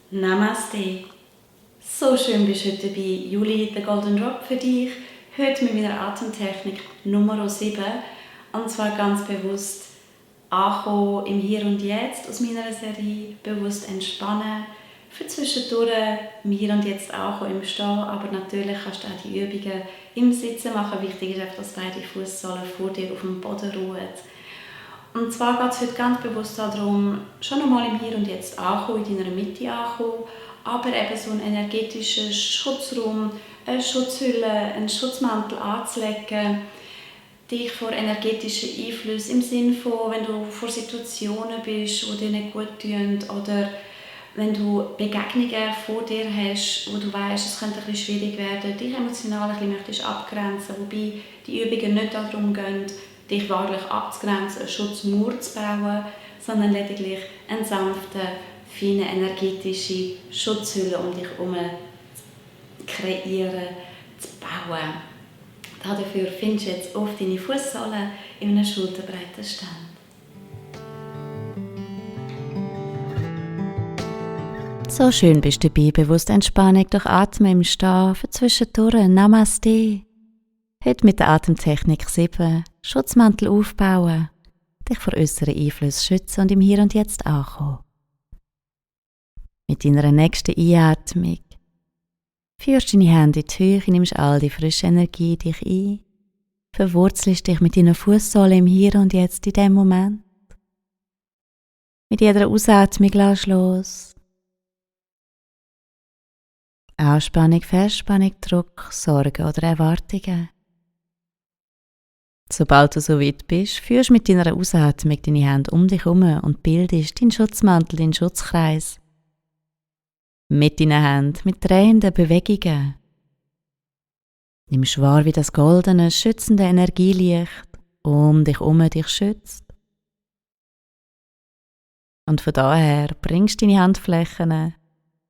Namaste. So schön bist du heute bei Juli, der Golden Drop für dich. Heute mit meiner Atemtechnik Nummer 7. Und zwar ganz bewusst ankommen im Hier und Jetzt aus meiner Serie. Bewusst entspannen. Für zwischendurch im Hier und Jetzt ankommen im Stehen. Aber natürlich kannst du auch die Übungen im Sitzen machen. Wichtig ist einfach, dass beide Fußsohlen vor dir auf dem Boden ruhen. Und zwar geht es heute ganz bewusst darum, schon einmal im Hier und Jetzt ankommen, in deiner Mitte ankommen, aber eben so einen energetischen Schutzraum, eine Schutzhülle, einen Schutzmantel anzulegen, dich vor energetischen Einflüssen im Sinne von, wenn du vor Situationen bist, die dir nicht gut tun oder wenn du Begegnungen vor dir hast, wo du weißt, es könnte ein bisschen schwierig werden, dich emotional ein bisschen möchtest abgrenzen, wobei die Übungen nicht darum gehen, dich wahrlich abzugrenzen, eine Schutzmauer zu bauen, sondern lediglich eine sanfte, feine, energetische Schutzhülle um dich herum zu kreieren, zu bauen. Dafür findest du jetzt auf deine Fußsohlen in einem schulterbreiten Stand. So schön bist du dabei, bewusst Entspannung durch Atmen im Stehen, für zwischendurch Namaste. Heute mit der Atemtechnik 7, Schutzmantel aufbauen, dich vor äußeren Einflüssen schützen und im Hier und Jetzt ankommen. Mit deiner nächsten Einatmung führst deine Hände in die Höhe, nimmst all die frische Energie in dich ein, verwurzelst dich mit deinen Fußsohlen im Hier und Jetzt in dem Moment. Mit jeder Ausatmung lass los. Anspannung, Verspannung, Druck, Sorgen oder Erwartungen. Sobald du so weit bist, führst mit deiner Ausatmung deine Hände um dich herum und bildest deinen Schutzmantel, deinen Schutzkreis. Mit deinen Händen, mit drehenden Bewegungen. Nimmst wahr, wie das goldene, schützende Energielicht um dich herum dich schützt. Und von daher bringst du deine Handflächen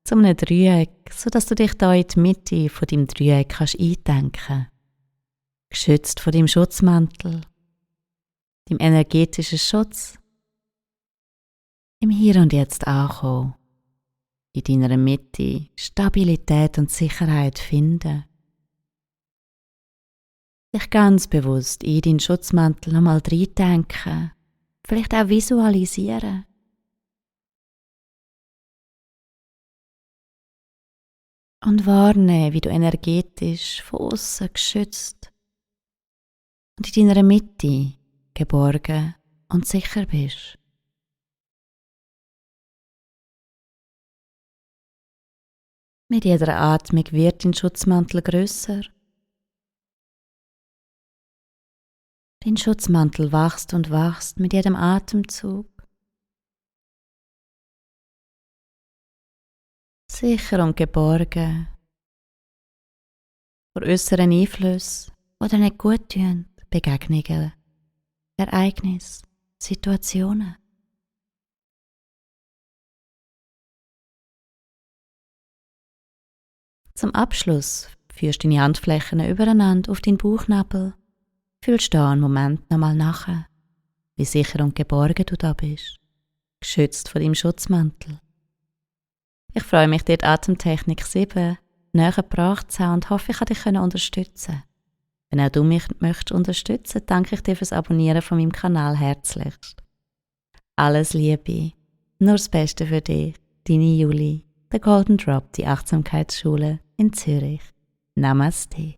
zu einem Dreieck, sodass du dich da in die Mitte von deinem Dreieck kannst eindenken. Geschützt von deinem Schutzmantel, deinem energetischen Schutz, im Hier und Jetzt ankommen, in deiner Mitte Stabilität und Sicherheit finden. Dich ganz bewusst in deinen Schutzmantel nochmal reindenken, vielleicht auch visualisieren. Und wahrnehmen, wie du energetisch von außen geschützt und in deiner Mitte geborgen und sicher bist. Mit jeder Atmung wird dein Schutzmantel grösser. Dein Schutzmantel wächst und wächst mit jedem Atemzug. Sicher und geborgen vor äußeren Einflüssen, die dir nicht gut tun, Begegnungen, Ereignisse, Situationen. Zum Abschluss führst deine Handflächen übereinander auf deinen Bauchnabel, fühlst da einen Moment nochmal nach, wie sicher und geborgen du da bist, geschützt von deinem Schutzmantel. Ich freue mich, dir die Atemtechnik 7 näher gebracht zu haben und hoffe, ich kann dich unterstützen. Wenn auch du mich möchtest unterstützen, danke ich dir fürs Abonnieren von meinem Kanal herzlichst. Alles Liebe, nur das Beste für dich, deine Juli, der Golden Drop, die Achtsamkeitsschule in Zürich. Namaste.